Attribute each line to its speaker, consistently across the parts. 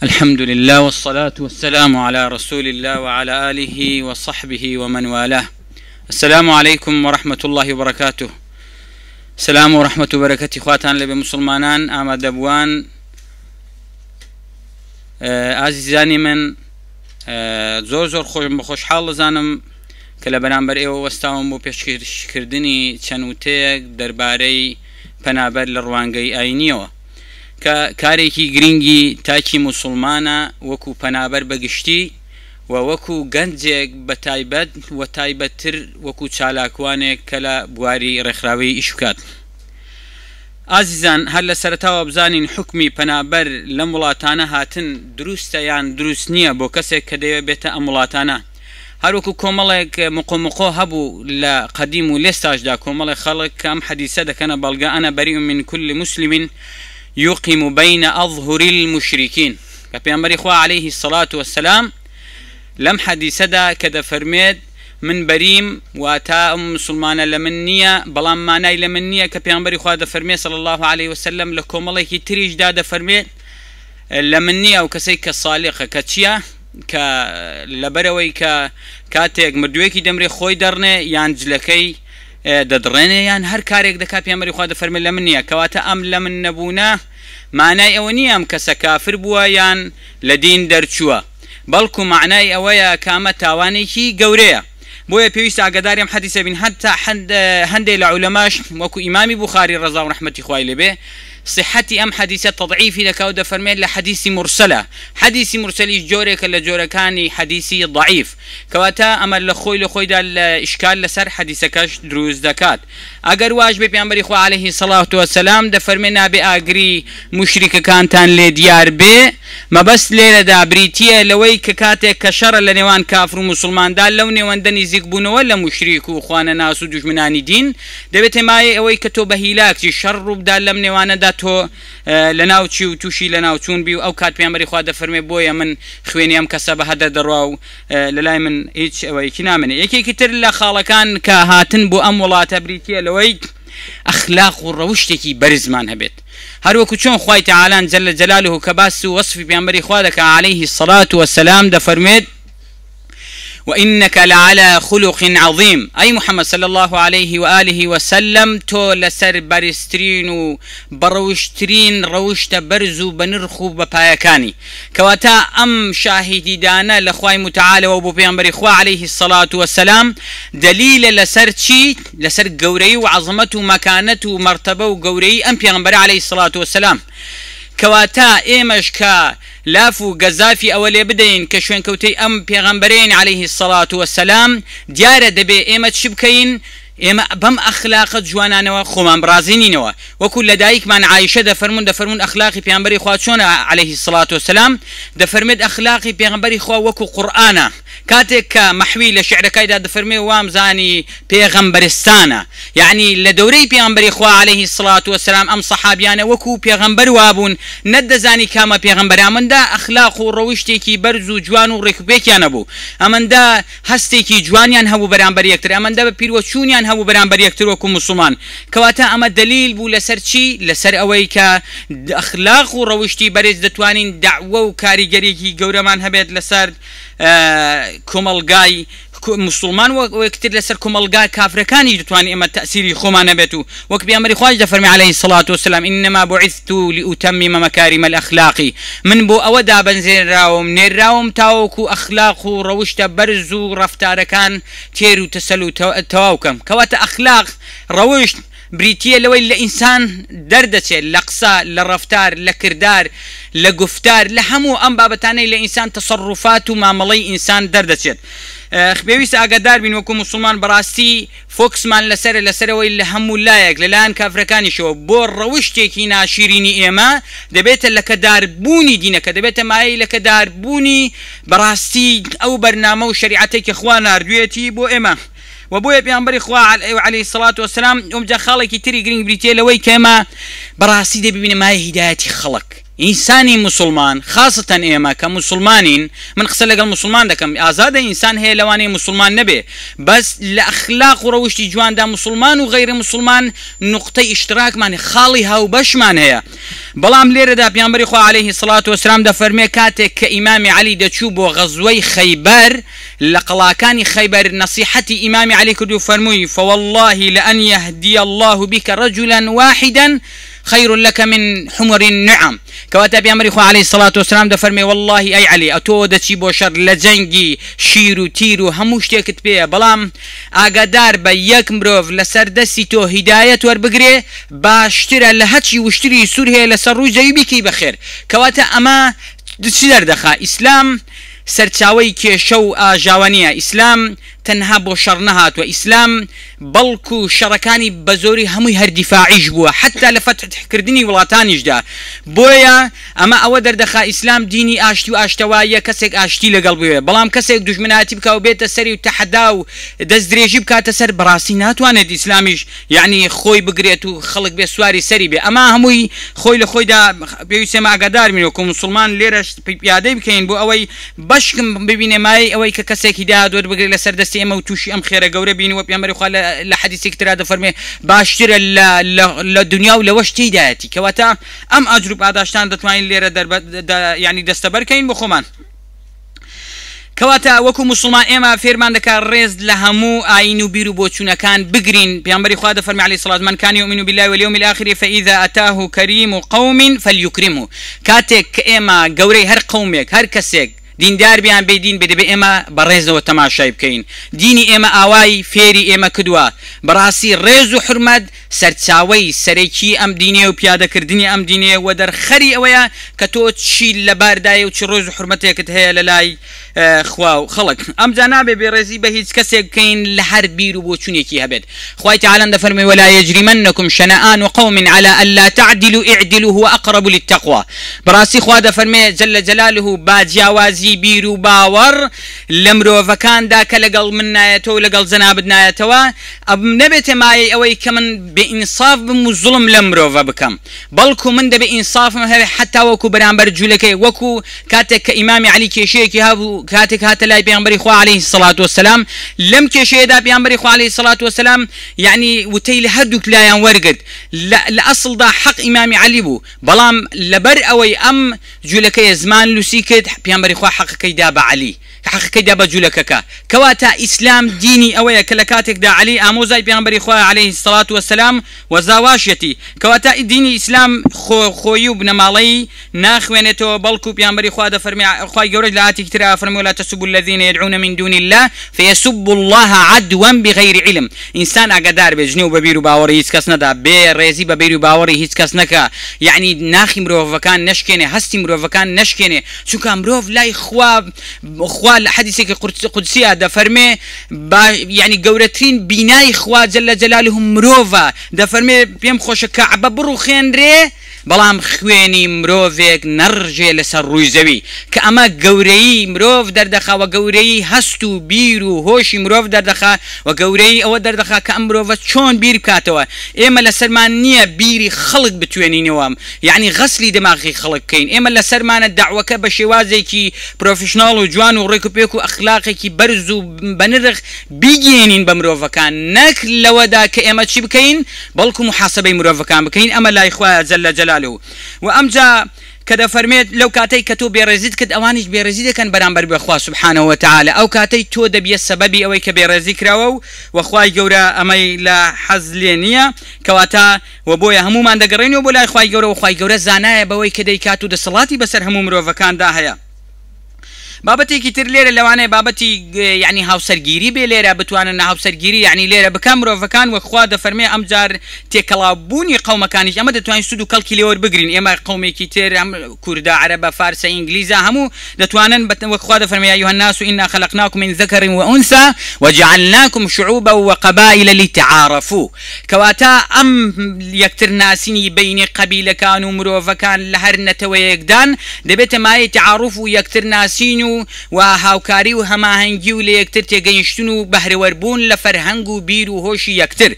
Speaker 1: الحمد لله والصلاة والسلام على رسول الله وعلى آله وصحبه ومن والاه. السلام علیکم ورحمة اللە وبرکاته. سلام و رحمەت و بەرەکەتی خواتان لێبێ موسڵمانان ئامادەبووان ئازیزانی من زۆر زۆر خۆشم بە خۆشحاڵ دەزانم کە لە بەرامبەر ئێوە وەستاوم بۆ پێشکەشکردنی چەند وتەیەک دەربارەی پەنابەر لە ڕوانگەی ئاینیەوە کە کارێکی گرنگی تاکی موسوڵمانە وەکو پەنابەر بە گشتی و وەکو گەنجێک بە تایبەت و تایبەتتر وەکو چالاکوانێک کە لە بواری ڕێکخراوەیی ئیش بکات. ئازیزان هەر لە سەرەتاوە بزانین حوکمی پەنابەر لەم وڵاتانە هاتن دروستە یان دروست نییە بۆ کەسێک کە دەیەوێت بێتە ئەم وڵاتانە. هەروەکو کۆمەڵێک مقۆمقۆ هەبوو لە قەدیم و لێستاشدا کۆمەڵێک خەڵک کە ئەم حەدیسە دەکەنە بەڵگە انا بریء من کل مسلم یقیم بین اظهر المشرکین کە پێغەمبەری خوا علیه الصلوة والسلام لەم حەدیسەدا کە دەفەرموێت من بەریم واتە ئەم مسوڵمانە لە من نییە بەڵام مانای لە من نییە کە پێغەمبەری خوا دەفەرموێت صلی اللە علیه وسلم لە کۆمەڵێکی تریشدا دەفەرموێت لە من نییە ئەو کەسەی کە سالیقە کە چییە کە لەبەرئەوەی کە کاتێک مردووێکی دەمرێ خۆی دەڕنێ یان جلەکەی دەدڕێنێ یان هەر کارێک دەکا پێغەمبەری خوا دەفەرمێ لە من نییە کەواتە ئەم لە من نەبوونە مانای ئەوە نییە ئەم کەسە کافر بووە یان لە دین دەرچووە بەڵکو مەعنای ئەوەیە کە ئەمە تاوانێکی گەورەیە بۆیە پێویستە ئاگاداری ئەم حەدیسە بین حەتا هەندێ لە عولەماش وەکو ئیمامی بوخاری ڕەزا و ڕەحمەتی خوای لێ بێ صحەتی ئەم حەدیسە تەضعیفی دەکا و دەفەرمێت لە حەدیسی مورسەلە، حەدیسی مورسەلیش جۆرێکە لە جۆرەکانی حەدیسی ضعیف، کەواتە ئەمە لە خۆی لە خۆیدا لە ئیشکال لەسەر حەدیسەکەش دروست دەکات. ئەگەر واش بێ پێغەمبەری خوا علیه الصلوة والسلام دەفەرمێ نابێ ئاگری موشریکەکانتان لێ دیار بێ، مەبەست لێرەدا بریتییە لەوەی کە کاتێک کە شەڕە لە نێوان کافر و موسڵماندا لەو نێوەندە نیزیک بوونەوە لە موشریک و خوانەناس و دوژمنانی دین دەبێتە مایەی ئەوەی کە تۆ بە هیلاکچی، شەڕ ڕووبدا لەم نێوانەدا تۆ لەناو چی و تووشی لەناوچوون بی و ئەو کات پێغەمبەری خوا دەفەرموێ بۆیە من خوێنی ئەم کەسە بە هەدەر دەڕوا و لەلای من هیچ ئەوەیەکی نامێنێ. یەکێکی تر لە خاڵەکان کە هاتن بۆ ئەم وڵاتە بریتییە لەوەی ئەخلاق و ڕەوشتێکی بەرزمان هەبێت هەروەکو چۆن خوای تەعالان جل جلاله کە باس و وەسفی پێغەمبەری خوا دەکا علیه الصلاة والسلام دەفەرموێت وانک لعلی خلق عظیم ئەی محمد صلی اللە علیه و آله و سلم تۆ لەسەر بەرزترین و بەڕەوشترین ڕەوشتە بەرز و بەنرخ و بەپایەکانی کەواتە ئەم شاهیدیدانە لە خوای متعالەوە بۆ پێغەمبەری خوا علیه الصلوة والسلام دەلیلە لەسەر چی؟ لەسەر گەورەیی و عەزمەت و مەکانەت و مەرتەبە و گەورەیی ئەم پێغەمبەرە علیه الصلوة والسلام کەواتە ئێمەش کە لاف و گەزافی ئەوە لێ بدەین کە شوێنکەوتەی ئەم پێغەمبەرەین علیه الصلوة والسلام دیارە دەبێ ئێمە چ بکەین؟ ئێمە بەم ئەخلاقە جوانانەوە خۆمان بڕازێنینەوە وەکو لە دایکمان عائیشە دەفەرموون دەفەرموون ئەخلاقی پێغەمبەری خوا چۆنە علیه الصلوة والسلام دەفەرمێت ئەخلاقی پێغەمبەری خوا وەکو قورئانە کاتێک کە مەحوی لە شیعرەکایدا دەفەرموێ وامزانی پێغەمبەرستانە یەعنی لە دەورەی پێغەمبەری خوا علیه الصلوة والسلام ئەم سەحابیانە وەکو پێغەمبەر وابوون نەتدەزانی کامە پێغەمبەرە ئەمەندە ئەخلاق و ڕەوشتێکی بەرز و جوان و ڕێکوپێکیان هەبوو ئەمەندە هەستێکی جوانیان هەبوو بەرامبەر یەکتر ئەمەندە بە پیروەچوونیان هەبوو بەرامبەر یەکتر وەکو موسڵمان کەواتە ئەمە دەلیل بوو لەسەر چی لەسەر ئەوەی کە ئەخلاق و ڕەوشتی بەرز دەتوانین دەعوە و کاریگەریەکی گەورەمان هەبێت لەسەر کۆمەڵگای موسڵمان و وەک تر لەسەر کۆمەڵگا کافرەکانیش دەتوانین ئێمە تەئسیری خۆمان هەبێت و وەک پێغەمبەری خواش دەفەرمێ علیە الصلوة والسلام انما بعثت لاتمم مکارم الاخلاق من بۆ ئەوە دابەزێنراوم نێرراوم تاوەکو ئەخلاق و ڕەوشتە بەرز و ڕەفتارەکان تێر و تەسەل و تەواو کەم کەواتە ئەخلاق ڕەوشت بریتییە لەوەی لە ئینسان دەردەچێت لە قسە، لە ڕەفتار، لە کردار، لە گوفتار، لە هەموو ئەم بابەتانەی لە ئینسان تەسەڕوفات و مامەڵەی ئینسان دەردەچێت. پێویستە ئاگادار بین وەکو موسڵمان بەڕاستی فۆکسمان لەسەرە لەسەرەوەی لە هەموو لایەک لەلایەن کافرەکانیشەوە بۆ ڕەوشتێکی ناشیرینی ئێمە دەبێتە لەکەدار بوونی دینەکە دەبێتە مایەی لەکەدار بوونی بەڕاستی ئەو بەرنامە و شەریعەتەی کە خوا ناردوویەتی بۆ ئێمە. وە بۆیە پێغەمبەری خوا علیە الصلوة والسلام ئەوجا خاڵێکی تری گرنگ بریتیە لەوەی کە ئێمە بەڕاستی دەبی بینە مایەی هیدایەتی خەڵک. ئینسانی موسوڵمان خاسەتەن ئێمە کە موسوڵمانین من قسە لەگەڵ موسوڵمان دەکەم ئازادە ئینسان هەیە لەوانەیە موسوڵمان نەبێ بەس لە ئەخلاق و ڕەوشتی جواندا موسوڵمان و غەیرە موسوڵمان نوقتەی ئیشتراکمان هەیە خاڵی هاوبەشمان هەیە بەڵام لێرەدا پێغەمبەری خوا علیه الصلوة والسلام دەفەرموێ کاتێک کە ئیمامی عەلی دەچوو بۆ غەزوەی خەیبەر لە قەڵاکانی خەیبەر نەسیحەتی ئیمامی عەلی کرد و فەرمووی فواللە لان یهدی اللە بک رجلا واحدا خیر لک من حمر النعم کەواتە پێغەمبەری خوا علیە الصلوة والسلام دەفەرموێ وەڵڵاهی ئەی عەلی ئەتۆ دەچی بۆ شەڕ لە جەنگی شیر و تیر و هەموو شتێکت پێیە بەڵام ئاگادار بە یەک مرۆڤ لەسەر دەستی تۆ هیدایەت وەربگرێ باشترە لە هەچی وشتری سور هەیە لەسەر ڕووی زەوی بیکەی بە خێر کەواتە ئەمە چ دەردەخا ئیسلام سەرچاوەی کێشە و ئاژاوە نیە ئیسلام تەنها بۆ شەڕ نەهاتوە ئیسلام بەڵکو شەڕەکانی بەزۆری هەمووی هەر دیفاعیش بووە حەتا لە فەتح کردنی وڵاتانیشدا بۆیە ئەمە ئەوە دەردەخا ئیسلام دینی ئاشتی و ئاشتەواییە کەسێک ئاشتی لەگەڵ بوێ بەڵام کەسێک دوژمنایەتی بکا و بێتە سەری و تەحەدا و دەست درێژی بکاتە سەر بەڕاستی ناتوانێت ئیسلامیش یەعنی خۆی بگرێت و خەڵک بێ سواری سەری بێ ئەمە هەمووی خۆی لە خۆیدا پێویستە ئێمە ئاگادار بین وەکو موسڵمان لێرەش پیادەی بکەین بۆ ئەوەی بەشکم ببینێ مایەی ئەوەی کە کەسێک هیدایەت وەربگرێت لەسەر دەستی ئێمە و تووشی ئەم خێرە گەورە بین وە پێغەمبەری خوا لە حەدیسێکی ترا دەفەرموێ باشترە لە لە دونیا و لەوەش تێیدایەتی کەواتە ئەم ئەجر و پاداشتان دەتوانین لێرە دەربە یانی دەستەبەر کەین بۆ خۆمان. کەواتە وەکو موسڵمان ئێمە فێرمان دەکات ڕێز لە هەموو ئایین و بیر و بۆچوونەکان بگرین، پێغەمبەری خوا دەفەرمێ علیە الصلوة من کان یومن باللە والیوم الاخر فاذا اتاه کریم قوم فلیکرمه کاتێک کە ئێمە گەورەی هەر قەومێک هەر کەسێک دیندار بێ یان بێ دین بێ دەبێ ئێمە بە ڕێزەوە تەماشای بکەین دینی ئێمە ئاوای فێری ئێمە کردووە بەڕاستی ڕێز و حورمەت سەرچاوەی سەرەکی ئەم دینەیە و پیادەکردنی ئەم دینەیە و دەرخەری ئەوەیە کە تۆ چی لەباردایە و چ ڕێز و حورمەتێکت هەیە لەلای خوا و خەڵک. ئەمجا نابێ بێڕێزی بە هیچ کەسێک بکەین لە هەر بیر و بۆچونێکی هەبێت. خوای تەعالا دەفەرموێ ولا یجرمنکم شنآن قوم علی الا تعدلوا اعدلوا هو اقرب للتقوی بەڕاستی خوا دەفەرموێ جل جلاله با جیاوازی بیر و باوەڕ لە مرۆڤەکاندا کە لەگەڵ من نایەتەوە و لەگەڵ جەنابت نایەتەوە ئەبم نەبێتە مایەی ئەوەی کە من بێ ئینساف بم و زوڵم لەم مرۆڤە بکەم بەڵکو من دەبێ ئینسافم هەبێ حەتا وەکو بەرامبەر جولەکەی وەکو کاتێک کە ئیمامی عەلی کێشەیەکی هەبوو کاتێک هاتە لای پێغەمبەری خوا عەلەیه الصلوة والسلام لەم کێشەیەدا پێغەمبەری خوا عەلەیه الصلوة والسلام یەعنی وتەی لە هەردووک لایان وەرگرت لە لە ئەسڵدا حەق ئیمامی عەلی بوو بەڵام لەبەر ئەوەی ئەم جولەکەیە زمان لوسی کرد پێغەمبەری خوا حەقەکەی دا بە عەلی حەقەکەی دا بە جولەکەکە کەواتە ئیسلام دینی ئەوەیە کە لە کاتێکدا عەلی ئامۆزای پێغەمبەری خوایە علیە الصلوە والسلام و زاواشیەتی کەواتە دینی ئیسلام خۆ خۆیی و بنەماڵەیی ناخوێنێتەوە بەڵکو پێغەمبەری خوا دەفەرمێ خوای گەورەش لە ئایەتێکی ترا ئەفەرموێ ولا تسبوا الذین یدعون من دون اللە فیسبوا اللە عدوا بغیر علم ئینسان ئاگادار بێ جنێو بە بیر و باوەڕی هیچ کەس نەدا بێ ڕێزی بە بیر و باوەڕی هیچ کەس نەکا یەعنی ناخی مرۆڤەکان نەشکێنێ هەستی مرۆڤەکان نەشکێنێ چونکە مرۆڤ لای خوا خوا لە حەدیسێکی قودسیا دەفەرمێ با یەعنی گەورەترین بینای خوا جل جلاله مرۆڤە دەفەرمێ پێم خۆشە کەعبە بڕوخێنرێ بەڵام خوێنی مرۆڤێک نەڕژێ لەسەر ڕووی زەوی کە ئەمە گەورەیی مرۆڤ دەردەخا وە گەورەیی هەست و بیر و هۆشی مرۆڤ دەردەخا وە گەورەیی ئەوە دەردەخا کە ئەم مرۆڤە چۆن بیر بکاتەوە ئێمە لەسەرمان نییە بیری خەڵک بتوێنینەوە یەعنی غەسلی دەماغی خەڵک بکەین ئێمە لەسەرمانە دەعوەکە بە شێوازێکی پرۆفیشناڵ و جوان و ڕێک و پێک و ئەخلاقێکی بەرز و بەنرخ بیگەیەنین بە مرۆڤەکان نەک لەوەدا کە ئێمە چی بکەین بەڵکو موحاسەبەی مرۆڤەکان بکەین ئەمە لای خوایە جل جلاله و ئەمجا کە دەفەرمێت لەو کاتەی کە تۆ بێڕێزیت کرد ئەوانیش بێڕێزی دەکەن بەرامبەر بە خوا سبحانە وتعالی ئەو کاتەی تۆ دەبیە سەبەبی ئەوەی کە بێڕێزی کراوە و وە خوای گەورە ئەمەی لە حەز لێ نییە کەواتە وە بۆیە هەموومان دەگەڕێینەوە بۆ لای خوای گەورە وە خوای گەورە زانایە بەوەی کە دەیکات و دەسەڵاتی بەسەر هەموو مرۆڤەکاندا هەیە. بابەتێکی تر لێرە لەوانەیە بابەتی یەعنی هاوسەرگیری بێ لێرە بتوانن هاوسەرگیری یەعنی لێرە بکا مرۆڤەکان وەک خوا دەفەرمێ ئەمجار تێکەڵاو بوونی قەومەکانیش ئەمە دەتوانین سوود و کەڵکی لێ وەربگرین ئێمە قەومێکی تر هەم کوردە عەرەبە فارسە ئینگلیزە هەموو دەتوانن بە وەک خوا دەفەرمێ یا ایها الناس انا خلقناکم من ذکر وانثی وجعلناکم شعوبا وقبائل لتعارفوا کەواتە ئەم یەکتر ناسینی بەینی قەبیلەکان و مرۆڤەکان لە هەر نەتەوەیەکدان دەبێتە مایەی تەعاروف و یەکتر ناسین و و و هاوکاری و هەماهەنگی و لەیەکتر تێگەیشتن و بەهرەوەربوون لە فەرهەنگ و بیر و هۆشی یەکتر.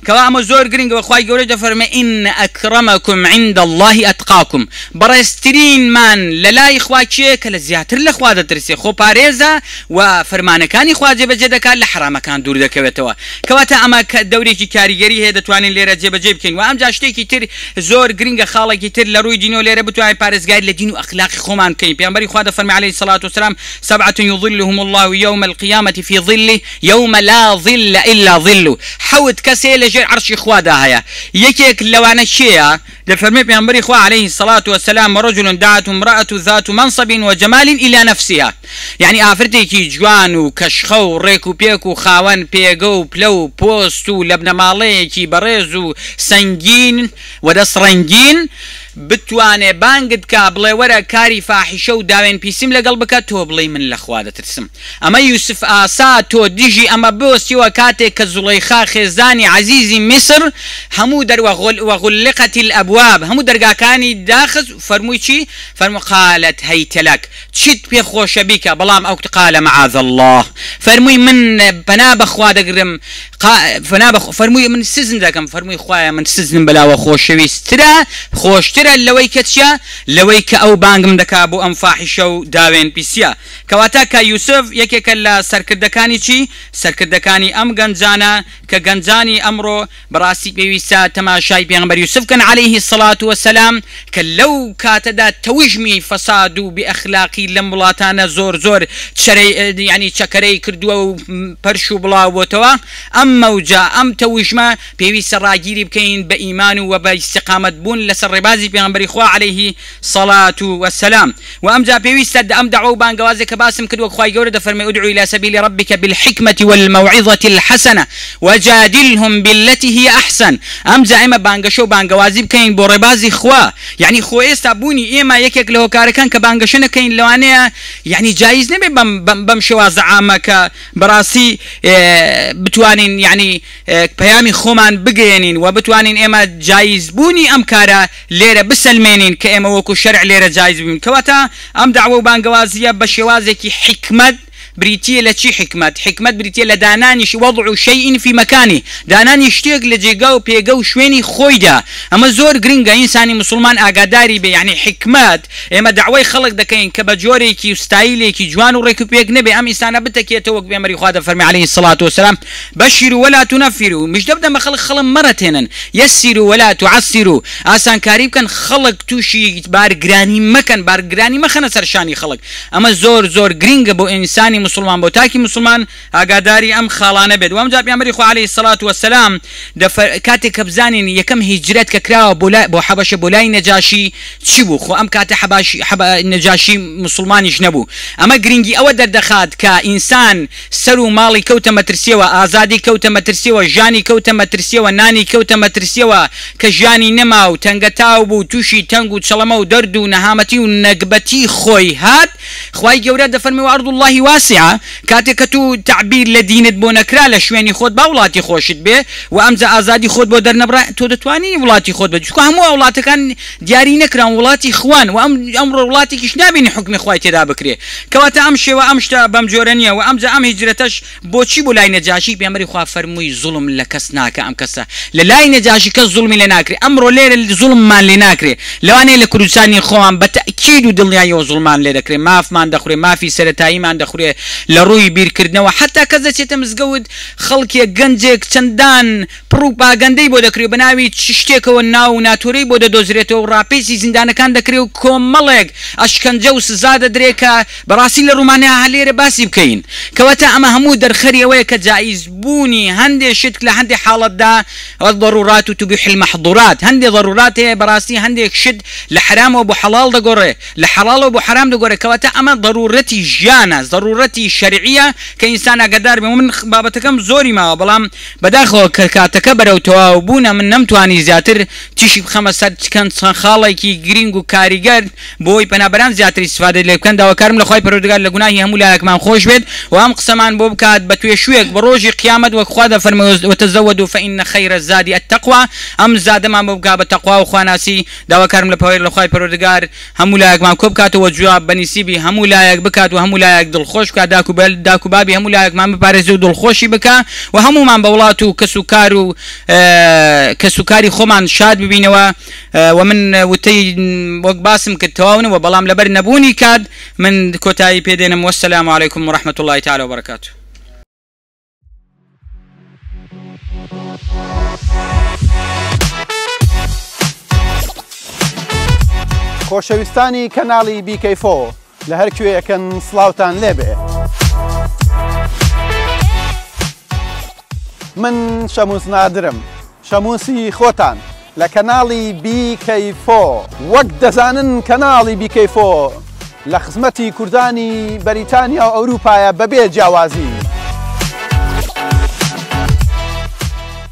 Speaker 1: کەوا ئەمە زۆر گرنگە وە خوای گەورەش دەفەرمێ ان اکرمکم عند اللە اتقاکم بەڕێزترینمان لەلای خوا کێیە کە لە زیاتر لە خوا دەترسێ خۆپارێزە و فەرمانەکانی خوا جێبەجێ دەکات لە حەرامەکان دوور دەکەوێتەوە کەواتە ئەمە دەورێکی کاریگەری هەیە دەتوانین لێرە جێبەجێی بکەین وە ئەمجا شتێکی تر زۆر گرنگە خاڵێکی تر لە ڕووی دینەوە لێرە بتوانین پارێزگاری لە دین و ئەخلاقی خۆمان بکەین پێغەمبەری خوا دەفەرمێ علیە الصلوة والسلام سبعة یظلهم اللە یوم القیامە فی ظله یوم لا ظل الا ظله، حەوت کەس هەیە لە ژێر عەرشی خوادا هەیە، یەکێک لەوانە کێیە؟ دەفەرموێ پێغەمبەری خوا علیە الصلوە والسلام، ورجل دعته امرأة ذات منصب وجمال الی نفسها، یەعنی ئافرەتێکی جوان و کەشخە و ڕێک و پێک و خاوەن پێگە و پلە و پۆست و لە بنەماڵەیەکی بەڕێز و سەنگین و دەست ڕەنگین، بتوانێ بانگت بکا بڵێ وەرە کاری فاحیشە و داوێن پیسیم لەگەڵ بکە، تۆ بڵێی من لە خوا دەترسم. ئەمە یوسف ئاسا تۆ دژی ئەمە بوەستیەوە کاتێک کە زوڵەیخا خێزانی عەزیزی میسر هەموو دەر وغلقت الابواب هەموو دەرگاکانی داخست فەرمووی چی فەرموو قالت هیت لک چیت پێ خۆشە بیکە بەڵام ئەو قال معاذ اللە فەرمووی من پەنا بەخوا دەگرم پەنا بە فەرمووی من سزن دەکەم فەرمووی خوایە من سزنم بەلاوە خۆشەویسترە خۆشترە لەوەی کە چیە لەوەی کە ئەو بانگم دەکا بۆ ئەم فاحیشە و داوێن پیسیە کەواتە کە یوسف یەکێکە لە سەرکردەکانی چی؟ سەرکردەکانی ئەم گەنجانە کە گەنجانی ئەمڕۆ بەڕاستی پێویستە تەماشای پێغەمبەر یوسف بکەن علیه الصلوة والسلام کە لەو کاتەدا تەوژمی فەساد و بێ ئەخلاقی لەم وڵاتانە زۆر زۆر چرەی یانی چەکەرەی کردووە و پەرش و بڵاو بۆتەوە ئەم مەوجە ئەم تەوژمە پێویستە ڕاگیری بکەین بە ئیمان و وە بە ئیستیقامەت بوون لەسەر ڕێبازی پێغەمبەری خوا علیه الصلوة والسلام. وە ئەمجا پێویستە ئەم دەعوە و بانگەوازە کە باسم کرد وەک خوای گەورە دەفەرموێ ادع الی سبیل ربک بالحکمە والموعظە الحسنە وجادلهم بالتی هی احسن ئەمجا ئێمە بانگەشە و بانگەوازی بکەین بۆ ڕێبازی خوا یەعنی خۆ ئێستا بوونی ئێمە یەکێک لە هۆکارەکان کە بانگەشە نەکەین لەوانەیە یەعنی جایز نەبێ بەم بەم شێوازە عامە کە بەڕاستی بتوانین یەعنی پەیامی خۆمان بگەیەنین و بتوانین ئێمە جایز بوونی ئەم کارە لێرە بسەلمێنین کە ئێمە وەکو شەرع لێرە جایز بووین کەواتە ئەم دەعوە و بانگەوازییە بە شێوازێکی حیکمەت بریتییە لە چی حیکمەت؟ حیکمەت بریتییە لە دانانی وضع شیء فی مکانه دانانی شتێک لە جێگا و پێگە و شوێنی خۆیدا ئەمە زۆر گرنگە ئینسانی موسڵمان ئاگاداری بێ یەعنی حیکمەت ئێمە دەعوەی خەڵک دەکەین کە بە جۆرێکی و ستایلێکی جوان و ڕێک و پێک نەبێ ئەم ئینسانە بتەکێتەوە وەک پێغەمبەری خوا دەفەرمێ علیه الصلوة والسلام بشروا ولا تنفروا مژدە بدەن بە خەڵک خەڵک مەڕەتێنن یسروا ولا تعسروا ئاسانکاری بکەن خەڵک توشی بارگرانی مەکەن بارگرانی مەخەنە سەر شانی خەڵک ئەمە زۆر زۆر گرینگە بۆ ئینسانی موسڵمان بۆ تاکی موسڵمان ئاگاداری ئەم خاڵانە بێت وە ئەمجا پێغەمبەری خوا علیە الصلوە والسلام دەفەر کاتێک کە بزانین یەکەم هیجرەت کە کراوە بۆ لای بۆ حەبەشە بۆ لای نەجاشی چی بوو خۆ ئەم کاتە حەباشی حەبە نەجاشی موسڵمانیش نەبوو ئەمە گرینگی ئەوە دەردەخات کە ئینسان سەر و ماڵی کەوتە مەترسیەوە ئازادی کەوتە مەترسیەوە ژیانی کەوتە مەترسیەوە نانی کەوتە مەترسیەوە کە ژیانی نەما و تەنگەتاو بوو توشی تەنگ و چەڵەمە و دەرد و نەهامەتی و نەگبەتی خۆی هات خوای گەورە دەفەرمێ وارض اللە واسعە کاتێک کە تو تەعبیر لە دینت بۆ نەکرا لە شوێنی خۆت با وڵاتی خۆشت بێ و ئەمجا ئازادی خۆت بۆ دەرنەبڕا تۆ دەتوانی وڵاتی خۆت بێ چونکە هەموو وڵاتەکان دیاری نەکراون وڵاتی خوان و ئەم ئەمڕۆ وڵاتێکیش نابینی حوکمی خوای تێدا بکرێ کەواتە ئەم شێوە ئەم شتە بەم جۆرە نیە و ئەمجا ئەم هیجرەتەش بۆچی بۆ لای نەجاشی پێغەمبەری خوا فەرمووی زوڵم لە کەس ناکا ئەم کەسە لە لای نەجاشی کەس زوڵمی لێ ناکرێ ئەمڕۆ لێرە زوڵممان لێ ناکرێ لەوانەیە لە کوردستانی خۆمان بە تەئکید و دڵنیاییەوە زوڵمان لێ دەکرێ مافمان دەخورێ مافی سەرەتاییمان دەخورێ لە ڕووی بیرکردنەوە حەتا کەس دەچێتە مزگەوت خەڵکێک گەنجێک چەندان پڕوپاگەندەی بۆ دەکرێ و بە ناوی چ شتێکەوە ناو و ناتۆرەی بۆ دەدۆزرێتەوە و ڕاپێچی زیندانەکان دەکرێ و کۆمەڵێک ئەشکەنجە و سزا دەدرێ کە بەڕاستی لە ڕوومانە هە لێرە باسی بکەین. کەواتە ئەمە هەموو دەرخەری ئەوەیە کە جائیز بوونی هەندێ شت لە هەندێ حاڵەتدا الضرورات تبیح المحظورات هەندێ ضرورات هەیە بەڕاستی هەندێک شت لە حەرامەوە بۆ حەڵاڵ دەگۆڕێ لە حەڵاڵەوە بۆ حەرام دەگۆڕێ کەواتە ئەمە ضرورەتی ژیانە ضرورەتی. بابەتی شەرعیە کە ئینسان ئاگادار بێ من بابەتەکەم زۆری ماوە بەڵام بەداخەوە کە کاتەکە بەرەو تەواو بوونە من نەمتوانی زیاتر تیشک بخەمە سەر چکەن چەند خاڵێکی گرینگ و کاریگەر بۆی پەنابەران زیاتر ئیستفادەی لێ بکەن داواکارم لە خوای پەروەردگار لە گوناهی هەموو لایەکمان خۆش بێت و ئەم قسەمان بۆ بکات بە توێشووێک بە ڕۆژی قیامەت وەک خوا دەفەرموێ وتزودوا فان خیر الزاد التقوی ئەم زادەمان بۆ بکات بە تەقوا و خواناسی داواکارم لە پەوەر لە خوای پەروەردگار هەموو لایەکمان کۆبکاتەوە جواب بە نیسیبی هەموو لایەک بکات و هەموو لایەک دڵخۆش بکات داک و داک و بابی هەموو لایەکمان بپارێزێ و دڵخۆشی بکا و هەموومان بە وڵات و کەس و کار و کەس و کاری خۆمان شاد ببینەوە و من وتەی وەک باسم کرد تەواو نەبووە بەڵام لەبەر نەبوونی کات من کۆتایی پێدێنم والسلام علیکم ورحمة اللە تعالی وبرکاته.
Speaker 2: خۆشەویستانی کەناڵی بیکەیفۆ لە هەر کوێیەکەن سڵاوتان لێبێ. من شەموس نادرم شەموسی خۆتان لە کەناڵی BK4. وەک دەزانن کەناڵی BK4 لە خزمەتی کوردانی بەریتانیا و ئەوروپایە بەبێ جیاوازی.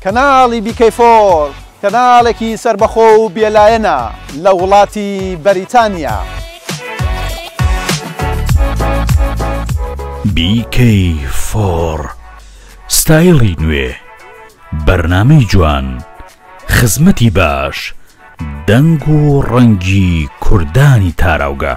Speaker 2: کەناڵی BK4 کەناڵێکی سەربەخۆ و بێلایەنە لە وڵاتی بەریتانیا.
Speaker 3: BK4 ستایڵی نوێ. بەرنامەی جوان، خزمەتی باش، دەنگ و ڕەنگی کوردانی تاراوگە.